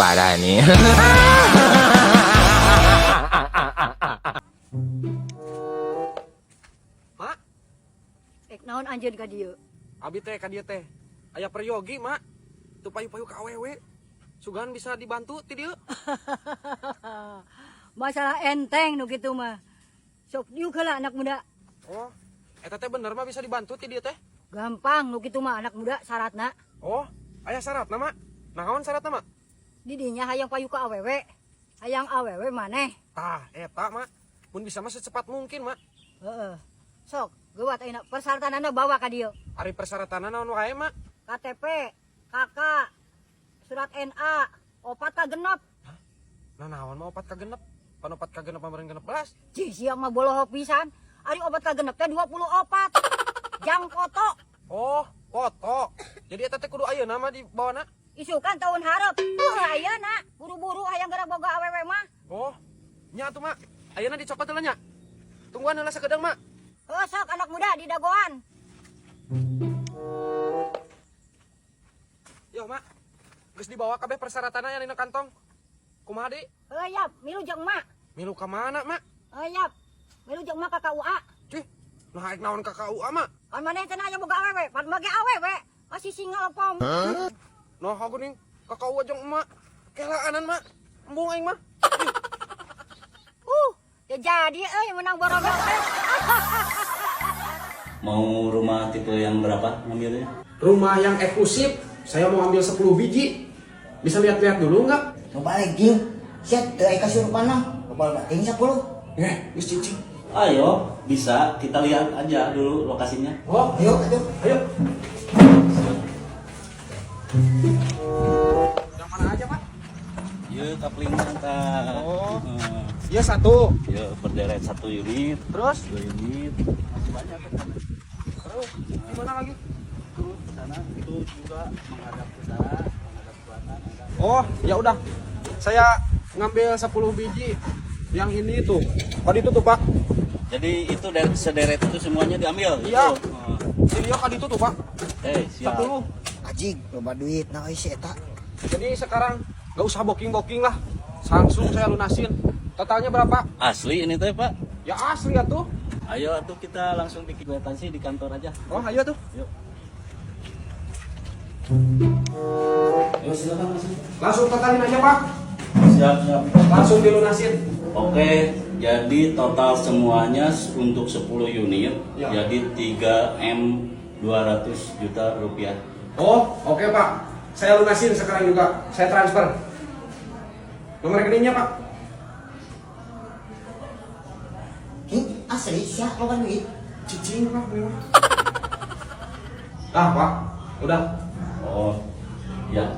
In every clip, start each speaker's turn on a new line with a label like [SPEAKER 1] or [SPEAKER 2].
[SPEAKER 1] Parah nih.
[SPEAKER 2] Mak,
[SPEAKER 3] Ek naon anjeun ka dieu?
[SPEAKER 2] Abi teh ka dieu teh. Aya peryogi, Mak. Teu payu-payu ka awewe. Sugan bisa dibantu ti dieu.
[SPEAKER 3] Masalah enteng nu kitu mah. Sok diuk heula anak muda.
[SPEAKER 2] Oh, eta teh bener mah bisa dibantu ti dieu teh.
[SPEAKER 3] Gampang nu kitu mah anak muda syaratna.
[SPEAKER 2] Oh, aya syaratna, Mak. Naon syaratna, Mak?
[SPEAKER 3] Didinya hayang payu ka awewe. Hayang awewe maneh.
[SPEAKER 2] Tah, eta, Mak. Mun bisa mah secepat mungkin, Mak.
[SPEAKER 3] Heeh. Sok, geuwat ayeuna persyaratanana bawa ka dieu.
[SPEAKER 2] Ari persyaratanna naon wae, Mak?
[SPEAKER 3] KTP, KK, surat NA, opat ka genep.
[SPEAKER 2] Nah, naon mah opat ka genep? Pan opat ka genep mah meureun 16.
[SPEAKER 3] Cih, sia mah bolohok pisan. Ari opat ka genep teh 24. Jang foto.
[SPEAKER 2] Oh, foto. Jadi eta teh kudu ayeuna mah dibawana.
[SPEAKER 3] Isukan tahun hareup. Heuh ayeuna, buru-buru hayang geura boga awewe mah.
[SPEAKER 2] Oh, nya atuh, Mak. Ayeuna dicokot heula nya. Tungguan heula sakedeung, Mak.
[SPEAKER 3] Heuh sok anak muda di dagoan.
[SPEAKER 2] Yo, Mak. Geus dibawa kabeh persyaratanna yang dina kantong. Kumaha deui?
[SPEAKER 3] Heuh yap, milu jeung emak.
[SPEAKER 2] Milu ka mana, Mak?
[SPEAKER 3] Heuh yap. Milu jeung emak ka KUA.
[SPEAKER 2] Cih, nah aing naon ka KUA, Mak?
[SPEAKER 3] Pan maneh teh hayang boga awewe, pan mage awewe. Masih single pom.
[SPEAKER 2] Nah, aku nih ka KUA jeung emak. Kelaanan, Mak. Embung aing mah.
[SPEAKER 3] Ya jadi euy menang borobok teh.
[SPEAKER 4] Mau rumah tipe yang berapa ngambilnya?
[SPEAKER 2] Rumah yang eksklusif, saya mau ambil 10 biji. Bisa lihat-lihat dulu nggak?
[SPEAKER 5] Coba lagi, siap teu aya kasurupan mah. Loba bating 10.
[SPEAKER 2] Eh, geus cicing.
[SPEAKER 4] Ayo, bisa kita lihat aja dulu lokasinya.
[SPEAKER 2] Oh,
[SPEAKER 5] Ayo atuh.
[SPEAKER 2] ayo. Yang mana aja, Pak?
[SPEAKER 4] Iya, kapling mantap.
[SPEAKER 2] Oh. Iya satu.
[SPEAKER 4] Ya, berderet 1 unit,
[SPEAKER 2] Terus?
[SPEAKER 4] 2 unit. Masih banyak ke sana.
[SPEAKER 2] Terus di mana lagi?
[SPEAKER 4] Terus ke sana itu juga menghadap utara, menghadap selatan ada.
[SPEAKER 2] Oh, ya udah. Saya ngambil 10 biji yang ini tuh. Tadi itu tuh, Pak.
[SPEAKER 4] Jadi itu sederet itu semuanya diambil.
[SPEAKER 2] Iya.
[SPEAKER 4] Gitu. Oh.
[SPEAKER 2] Iya, kali itu tuh, Pak.
[SPEAKER 4] Siap.
[SPEAKER 2] 10.
[SPEAKER 5] Ajig, loba duit nah euy si eta.
[SPEAKER 2] Jadi sekarang nggak usah booking-booking lah. Langsung saya lunasin. Totalnya berapa?
[SPEAKER 4] Asli ini teh, Pak.
[SPEAKER 2] Ya asli ya tuh.
[SPEAKER 4] Ayo tuh kita langsung bikin kwitansi di kantor aja.
[SPEAKER 2] Oh, ayo tuh.
[SPEAKER 4] Yuk. Ayo silakan masuk.
[SPEAKER 2] Langsung totalin aja, Pak.
[SPEAKER 4] Siap, siap.
[SPEAKER 2] Langsung dilunasin.
[SPEAKER 4] Oke, jadi total semuanya untuk 10 unit
[SPEAKER 2] Ya.
[SPEAKER 4] jadi 3M 200 juta rupiah.
[SPEAKER 2] Oh, oke, Pak. Saya lunasin sekarang juga. Saya transfer. Nomor rekeningnya, Pak.
[SPEAKER 5] Ih, asli sia loba duit.
[SPEAKER 2] Cicing, Pak. Ini mah. Ah, Pak. Udah.
[SPEAKER 4] Oh, ya.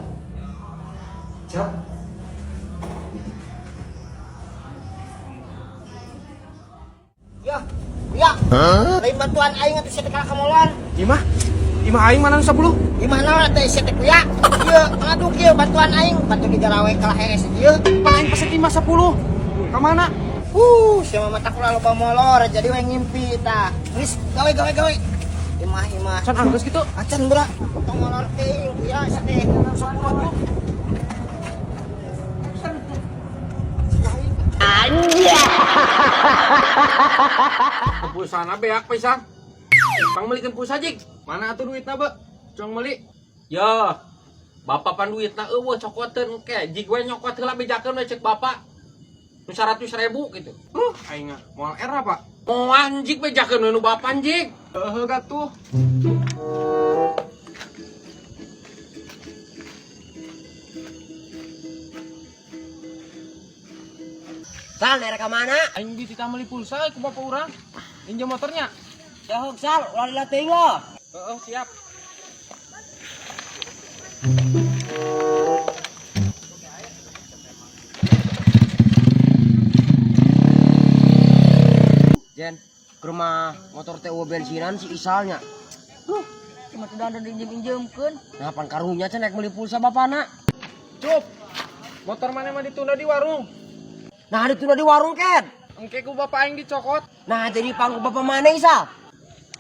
[SPEAKER 2] Siap.
[SPEAKER 5] Ya, ya. Lain bantuan aing atuh sia teh kalah kamolon.
[SPEAKER 2] Imah? Imah aing mana nu 10?
[SPEAKER 5] Di mana teh sia teh kuya? Ieu ngaduk ieu bantuan aing, bantu di garawe kalah heres ieu.
[SPEAKER 2] Pan aing pesen imah 10. Ka mana?
[SPEAKER 5] Sia mah mata kula loba molor jadi we ngimpi tah. Geus gawe gawe gawe. Imah imah.
[SPEAKER 2] Can anggeus kitu.
[SPEAKER 5] Acan bra, tong molor teuing kuya sia teh.
[SPEAKER 2] Pulsana beak pisan. Pang meulikeun pulsa jig. Mana atuh duitna, Be? Cong meuli.
[SPEAKER 1] Ya, bapak pan duitna eueuh cokoteun engke. Jig we nyokot heula bejakeun we cek bapak. Nu 100.000 gitu.
[SPEAKER 2] Aing mah moal era, Pak.
[SPEAKER 1] Moal jig bejakeun we nu bapak jig.
[SPEAKER 2] Heuh gatuh.
[SPEAKER 5] Sal, daerah ka mana?
[SPEAKER 2] Aing dititah meuli pulsa ku bapak urang. Injem motornya.
[SPEAKER 5] Jauh Sal, ulah dilatih lo.
[SPEAKER 2] Heeh, siap.
[SPEAKER 5] Jen, ke rumah motor teh eueuh bensinan si Isalnya.
[SPEAKER 3] Cuma sudah ada diinjem-injemkeun.
[SPEAKER 5] Nah, pan karunya cenah naik meuli pulsa bapana.
[SPEAKER 2] Cup. Motor mana mah ditunda di warung.
[SPEAKER 5] Nah, ditunda di warung ken.
[SPEAKER 2] Engke ku bapak aing dicokot.
[SPEAKER 5] Nah, jadi pangku bapak mana Isal?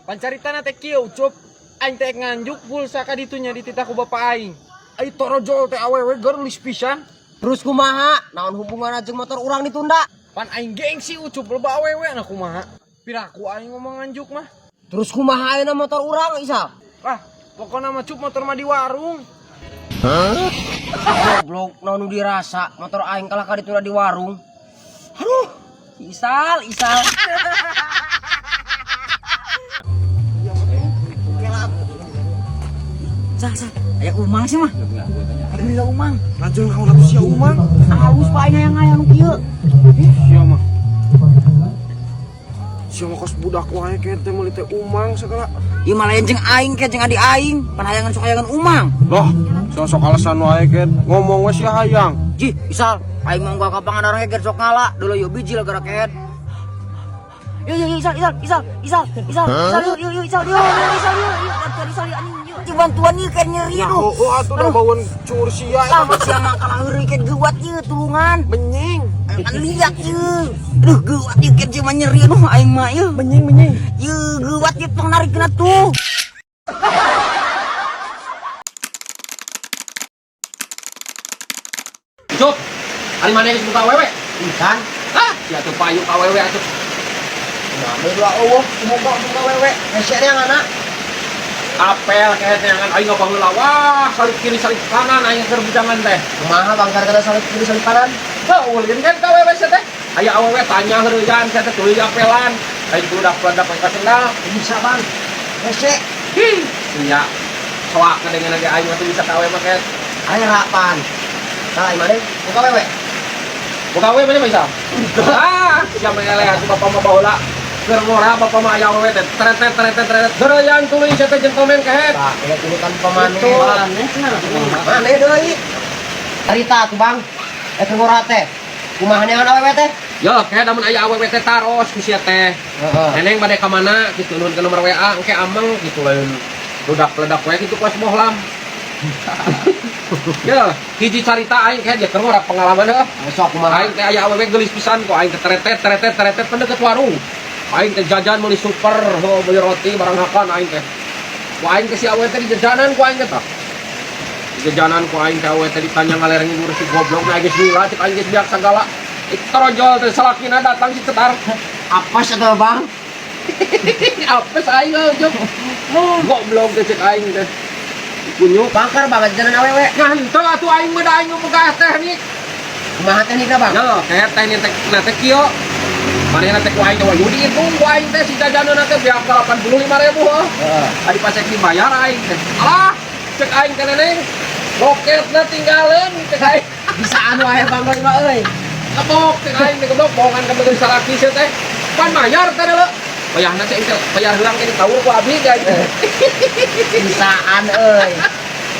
[SPEAKER 2] Pancaritana teh kieu, Cup. Aing teh nganjuk pulsa ka ditunya dititah ku bapak aing. Ai torojol teh awewe geulis pisan.
[SPEAKER 5] Terus kumaha? Naon hubunganna jeung motor urang ditunda?
[SPEAKER 2] Pan aing gengsi, Ucup, loba awewe na kumaha. Piraku aing ngomong nganjuk mah.
[SPEAKER 5] Terus kumaha ayeuna motor urang, Isal?
[SPEAKER 2] Ah, pokoknya mah, Cup, motor mah di warung.
[SPEAKER 5] Goblok, naon nu dirasa motor aing kalah ka ditunda di warung. Aduh, Isal, Isal.
[SPEAKER 3] Sal, Sal. Aya umang sih mah. Ayo lila umang.
[SPEAKER 2] Lanjut kamu atuh sia umang.
[SPEAKER 3] Halus pak aing hayang hayang nu kieu.
[SPEAKER 2] Sia mah. Sia mah kos budak wae ke teh meuli teh umang segala.
[SPEAKER 3] Ieu mah lain jeung aing ke jeung adi aing, pan hayangan sok hayangan umang.
[SPEAKER 2] Loh, sok alasan wae ke ngomong we sia hayang.
[SPEAKER 3] Jih, Isal, aing mah unggal ka Pangandaran ge sok ngala, dulu yo biji lah gara kehed. Yuk, yuk, yuk, Isal, Isal, Isal, Isal, Isal, Isal, yuk, yuk, yuk, Isal, yuk, yuk, Isal, yuk, yuk, bantuan Isal, yuk, anjing, yuk, yuk, bantuan yuk, kayak nyeri,
[SPEAKER 2] Ya,
[SPEAKER 3] aduh.
[SPEAKER 2] oh, atuh da bauan cur sia eta
[SPEAKER 3] Sama
[SPEAKER 2] mah.
[SPEAKER 3] sia mah kalah heureuy kayak geuwat ieu tulungan.
[SPEAKER 2] Benying.
[SPEAKER 3] Kan lihat ieu. Aduh, geuwat ieu kayak mah nyeri aduh aing mah ieu.
[SPEAKER 2] Benying, benying.
[SPEAKER 3] Ieu geuwat ieu tong narikeun atuh.
[SPEAKER 1] Cup, ari mana geus buka awewe?
[SPEAKER 5] Ikan.
[SPEAKER 1] Ah, sia teu payu ka awewe atuh.
[SPEAKER 5] Nah, dua eueuh, kumaha buka wewe? Hese yang anak.
[SPEAKER 1] Apel kayak neangan aing baheula wah, salip kiri salip kanan aing keur bujangan teh.
[SPEAKER 5] Kumaha bang gara-gara salip kiri salip kanan?
[SPEAKER 1] Heuh, ulin kan ka awewe sia teh. Aya awewe tanya heureuyan sia teh tuluy apelan. Aing kudu dapet ka sendal.
[SPEAKER 5] Bisa bang. Hese.
[SPEAKER 1] Hi, sia. Soak kadengeun ge aing mah teu bisa ka awewe mah kayak.
[SPEAKER 5] Ayo rapan. Nah, mana? Buka wewe.
[SPEAKER 1] Buka awewe mana bisa? Ah, sia mah eleh atuh bapak mah baheula. Keur ngora bapak mah aya awewe teh tretet tretet tretet. Heureuyan tuluy sia teh jeung komen kehet.
[SPEAKER 5] Tah, kaya tulukan pamane.
[SPEAKER 1] Itu.
[SPEAKER 5] Mane deui. Cerita tuh bang. Eh ngora teh. Kumaha neangan awewe teh?
[SPEAKER 1] Yo, kayak lamun aya awewe teh taros ku sia teh.
[SPEAKER 5] Heeh.
[SPEAKER 1] Neneng bade ka mana gitu nuhun ke nomor WA engke ameng gitu lain ludak-ledak we gitu kos mohlam. Ya, hiji carita aing kayak dia keur ngora pengalaman heuh.
[SPEAKER 5] Sok kumaha?
[SPEAKER 1] Aing teh aya awewe geulis pisan kok aing teh tretet tretet tretet pan deket warung. Aing teh jajan meuli super, heuh meuli roti barang hakan aing teh. Ku aing teh si awewe teh di jajanan ku aing teh tah. Di jajanan ku aing teh awewe teh ditanya ngalereng ngurus si goblok na geus lila cek aing geus biak sagala. Ik torojol teh salakina datang si cetar.
[SPEAKER 5] Apa sih tuh bang?
[SPEAKER 1] Apes aing heuh, goblok teh cek aing teh. Kunyuk.
[SPEAKER 5] Bangkar banget jajanan awewe.
[SPEAKER 1] Nah, henteu atuh aing mah da aing boga teknik.
[SPEAKER 5] Kumaha teknikna bang?
[SPEAKER 1] Yo, kayak teknik teh na teh kieu. Manehna teh ku aing teh wayu dihitung ku aing teh si jajanan teh beak 85.000 heuh.
[SPEAKER 5] Heeh.
[SPEAKER 1] Adi pasek dibayar aing teh. Alah, cek aing teh neneng. Loketna tinggalin cek aing.
[SPEAKER 5] Bisa anu aya bang mah euy.
[SPEAKER 1] Kebok cek aing teh goblok bohongan ka beungeut salaki sia teh. Pan mayar teh deuleu. Bayarna cek teh bayar heula ke ditaur ku abdi teh aing teh.
[SPEAKER 5] Bisaan euy.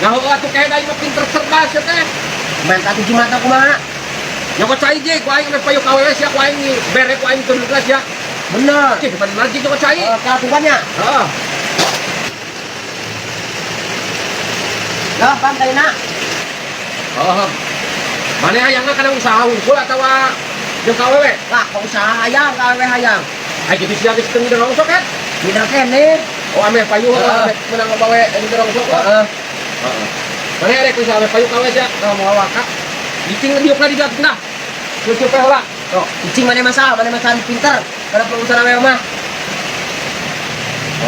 [SPEAKER 1] Nah, heuh atuh kayak aing mah pinter cerdas sia teh.
[SPEAKER 5] Main katu jimata kumaha?
[SPEAKER 1] Nyokot cai je, ku aing meh payu ka awewe sia ku aing bere ku aing teu geus sia.
[SPEAKER 5] Bener.
[SPEAKER 1] Cih, bener jig nyokot cai.
[SPEAKER 5] Kelakuannya.
[SPEAKER 1] Heeh.
[SPEAKER 5] Lah, bang kaina.
[SPEAKER 1] Heeh. Mane hayangna kana usaha hungkul atawa jeung ka awewe?
[SPEAKER 5] Lah, kok usaha hayang ka awewe hayang.
[SPEAKER 1] Ai kitu sia geus teu ngider rongsok kan?
[SPEAKER 5] Mider kene.
[SPEAKER 1] Oh, ameh payu
[SPEAKER 5] Heeh.
[SPEAKER 1] ameh menang loba we ngider rongsok.
[SPEAKER 5] Heeh.
[SPEAKER 1] Heeh. Mane arek usaha ameh payu ka awewe sia, tah moal waka. Cicing diukna di dieu nah. Cucu pe heula.
[SPEAKER 5] Tuh, cicing mana masalah pinter. Kana perusahaan awewe mah.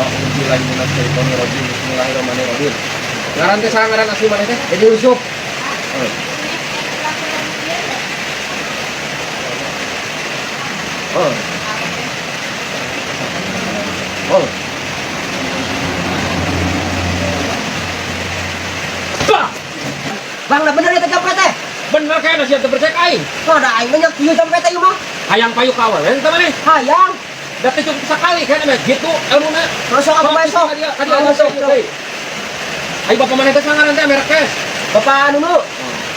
[SPEAKER 1] Oh, billahi minasyaitonirrajim. Bismillahirrahmanirrahim. Ngaran teh saha ngaran asli maneh teh?
[SPEAKER 5] Jadi Yusuf.
[SPEAKER 1] Oh. Oh. Bah!
[SPEAKER 5] Bang, lah bener ya teh dompet teh.
[SPEAKER 1] Bener kayaknya sia teu percaya aing.
[SPEAKER 5] Kok ada aing banyak kieu dompet teh ieu mah.
[SPEAKER 1] Hayang payu ka awewe teh maneh.
[SPEAKER 5] Hayang.
[SPEAKER 1] Da teh cukup sakali kayaknya mah gitu elmuna.
[SPEAKER 5] Masuk aku masuk.
[SPEAKER 1] Ka dieu, ka dieu,
[SPEAKER 5] Masuk,
[SPEAKER 1] ka dieu. Ayo bapak maneh teh sangaran teh merek cash.
[SPEAKER 5] Bapak Nunu.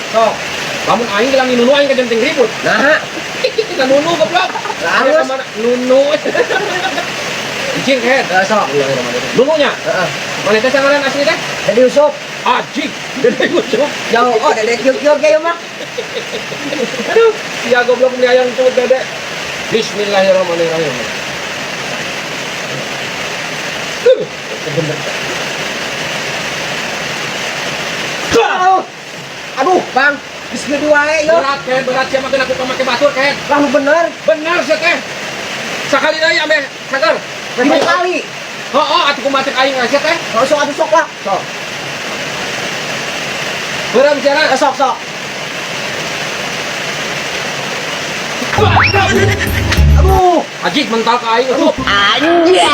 [SPEAKER 1] Sok. Lamun aing bilang nunu aing kajenting ribut.
[SPEAKER 5] Nah,
[SPEAKER 1] Kita nunu goblok.
[SPEAKER 5] Lah,
[SPEAKER 1] Aya
[SPEAKER 5] geus.
[SPEAKER 1] ka mana? Nunu. Izin kehed.
[SPEAKER 5] Heeh, sok.
[SPEAKER 1] Nununya.
[SPEAKER 5] Heeh.
[SPEAKER 1] Maneh teh sangaran asli teh?
[SPEAKER 5] Jadi Yusuf.
[SPEAKER 1] Ajik. Dede Yusuf.
[SPEAKER 5] Jauh, oh dede kieu-kieu ge ieu mah.
[SPEAKER 1] Aduh, sia goblok beli ayam cuma dede. Bismillahirrahmanirrahim. Bener.
[SPEAKER 5] Aduh. Aduh, Bang. Geus gede wae yo.
[SPEAKER 1] Berat kehed, berat sia mah aku make batur kehed.
[SPEAKER 5] Lah nu bener.
[SPEAKER 1] Bener sia teh. Sakali deui ameh sagar.
[SPEAKER 5] Lima kali.
[SPEAKER 1] Heeh, atuh kumaha cek aing sia teh.
[SPEAKER 5] Oh, sok atuh sok lah.
[SPEAKER 1] Sok. Beureum sia
[SPEAKER 5] Eh, sok sok.
[SPEAKER 1] Aduh, anjing mental ka aing atuh.
[SPEAKER 3] Anjir.